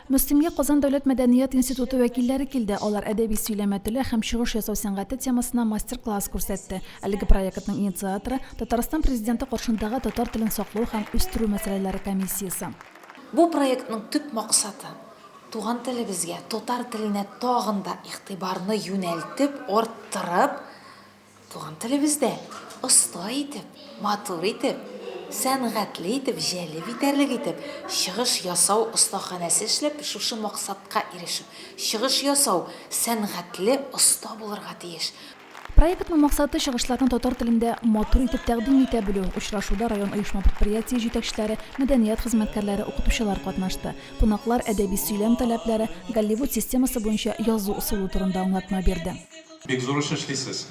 Мөслимгә Казан дәүләт мәдәният институты вәкилләре килде. Алар әдәби сөйләмә теле һәм чыгыш ясау сәнгате темасына мастер-класс күрсәтте. Әлеге проектның инициаторы, Татарстан Президенты каршындагы татар телен саклау һәм үстерү мәсьәләләре комиссиясе. Бу проектның төп максаты, туган телебезгә, татар теленә тагын да игътибарны юнәлтеп, арттырып, Туган телебездә оста итеп, матур итеп, сәнгатьле итеп, җәлеп итәрлек итеп чыгыш ясау остаханәсе эшләп, шушы максатка ирешү. Чыгыш ясау сәнгатьле, оста булырга тиеш. Проектның максаты, чыгышларны татар телендә матур итеп тәкъдим итә белү. Очрашуда район оешма-предприятие җитәкчеләре, мәдәният хезмәткәрләре, укытучылар катнашты. Кунаклар әдәби сөйләм таләпләре, Голливуд системасы буенча язу ысулы турында аңлатма бирде. Бик зур эш эшлисез.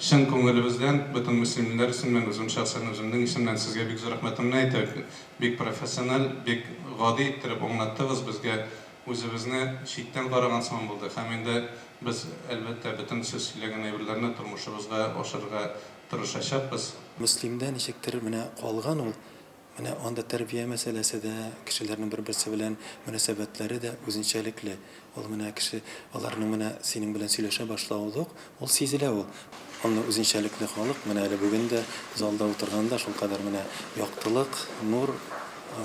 Чын күңелебездән, бөтен мөслимлеләр исеменнән, үзем шәхсән үземнең исемнән сезгә бик зур рәхмәтемне әйтәм. Бик профессиональ, бик гади иттереп аңлаттыгыз безгә. Үзебезне читтән караган сыман булды. Һәм инде без, әлбәттә, бөтен сез сөйләгән әйберләрне тормышыбызга ашырырга тырышачакбыз. Мөслимдә ничектер менә калган ул Менә анда тәрбия мәсьәләсе дә, кешеләрнең бер-берсе белән мөнәсәбәтләре дә үзенчәлекле. Ул менә кеше, аларның менә синең белән сөйләшә башлавы ук, ул сизелә ул. Анда үзенчәлекле халык, менә әле бүген дә залда утырганда шулкадәр менә яктылык, нур,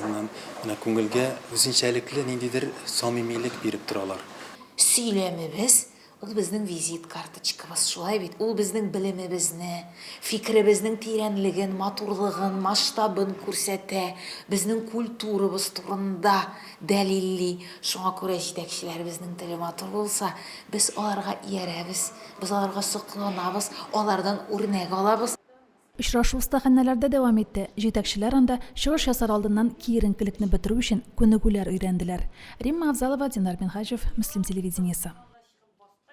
аннан менә күңелгә үзенчәлекле ниндидер самимилек биреп торалар. Сөйләмебез Ул безнең визит карточкабыз, шулай бит? Ул безнең белемебезне, фикеребезнең тирәнлеген, матурлыгын, масштабын күрсәтә, безнең культурабыз турында дәлилли. Шуңа күрә җитәкчеләребезнең теле матур булса, без аларга иярәбез, без аларга сокланабыз, алардан үрнәк алабыз. Очрашу остаханәләрдә дәвам итте. Җитәкчеләр анда чыгыш ясар алдыннан киеренкелекне бетерү өчен күнегүләр өйрәнделәр. Римма Авзалова, Динар Минһаҗев, Мөслим телевидениесе.